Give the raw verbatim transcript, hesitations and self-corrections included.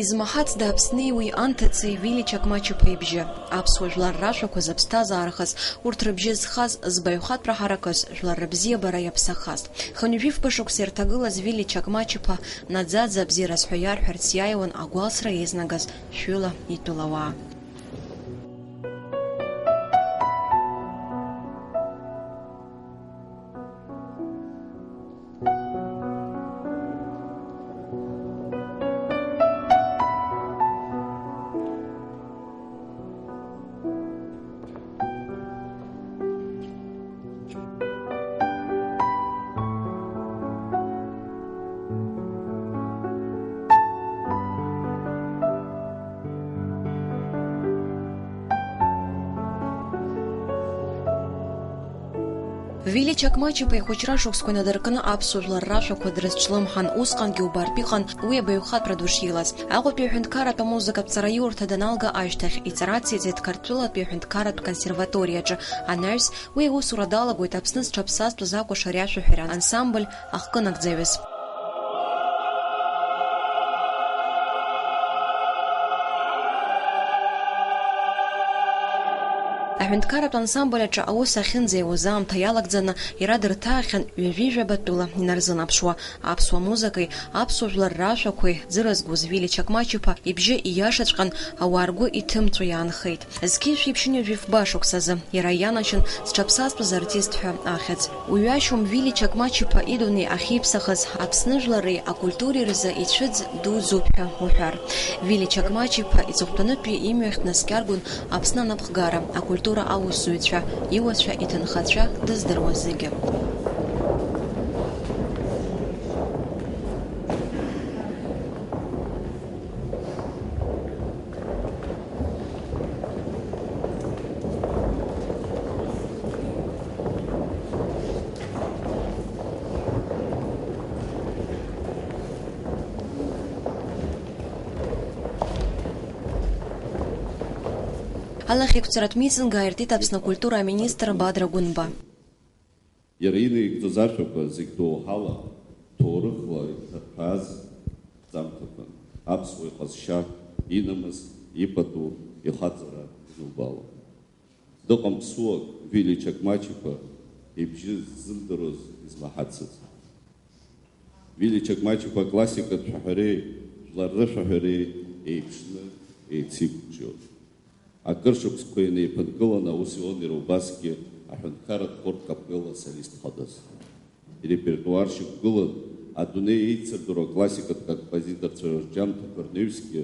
Измаҳацда Аԥсни уи анҭыҵи Вили Чакмач-иԥа ибжьы? Аԥсуа жәлар рашәақәа зыԥсҭазаарахаз, урҭ рыбжьы зхаз, збаҩхатәра ҳаракыз, жәлар рыбзиабара иаԥсахаз. Хынҩажәи фба шықәса ирҭагылаз Вили Чакмач-иԥа наӡаӡа абзиараз ҳәа иарҳәарц иааиуан агәалсра еизнагаз шәҩыла итәылауаа. Вили Чакмач-иԥа ихәыҷра шықәсқәа инадыркны аԥсуа жәлар рашәақәа дрызҿлымҳан, усҟангьы убартә иҟан уи абаҩхатәра ду шилаз. Аҟәатәи аҳәынҭқарратә амузыкатә ҵараиурҭа даналга ашьҭахь, иҵара ациҵеит Қырҭтәылатәи аҳәынҭқарратә консерваториаҿы анаҩс, уи аусура далагоит Аԥсны зҽаԥсазтәыз акәашари ашәаҳәари ансамбль ахкы нагӡаҩыс. Аҳәынҭқарратә ансамбль аҿы аус ахьынӡаиуаз аамҭа иалагӡаны иара дырҭаахьан ҩажәи жәаба тәыла инарзынаԥшуа, аԥсуа музыкеи аԥсуа жәлар рашәақәеи дзырызгоз Вили Чакмач-иԥа ибжьы ииашаҵәҟьан ауаа ргәы иҭымҵәо иаанхеит. Зқьи жәшәи ԥшьынҩажәи фба шықәсазы иара ианашьан зҽаԥсазтәыз артист ҳәа ахьӡ. Уҩашьом Вили Чакмач-иԥа идунеи ахьиԥсахыз Аԥсны жәлари акультуреи рзы ицәыӡ дуӡӡоуп ҳәа уҳәар. Вили Чакмач-иԥа иҵыхәтәантәи имҩахь днаскьаргон Аԥсны анапхгара, акультура аусзуҩцәа, иуацәа, иҭынхацәа, дыздыруа зегьы. Алахьеиқәҵаратә митинг ааиртит Аԥсны акультура аминистр Бадра Гәынба. Иара инаигӡоз ашәақәа зегь доуҳала, ҭоурыхла иҭаҭәааз ҳҵамҭақәан, аԥсуа иҟазшьа, инамыс, ипату, ихаҵара инубаалон. Дыҟам ԥсуак, Вили Чакмач-иԥа ибжьы ззымдыруаз, измаҳацыз. Вили Чакмач-иԥа аклассикатә шәаҳәареи жәлар рышәаҳәареи еиԥшны еицигәыҿион. Акыр шықәсқәа инеиԥынкыланы аус иуан иара убасгьы аҳәынҭқарратә хор капелла асолист хадас. Ирепертуар шьақәгылан, адунеи еицырдыруа аклассикатә композиторцәа рырҿиамҭақәа рнаҩсгьы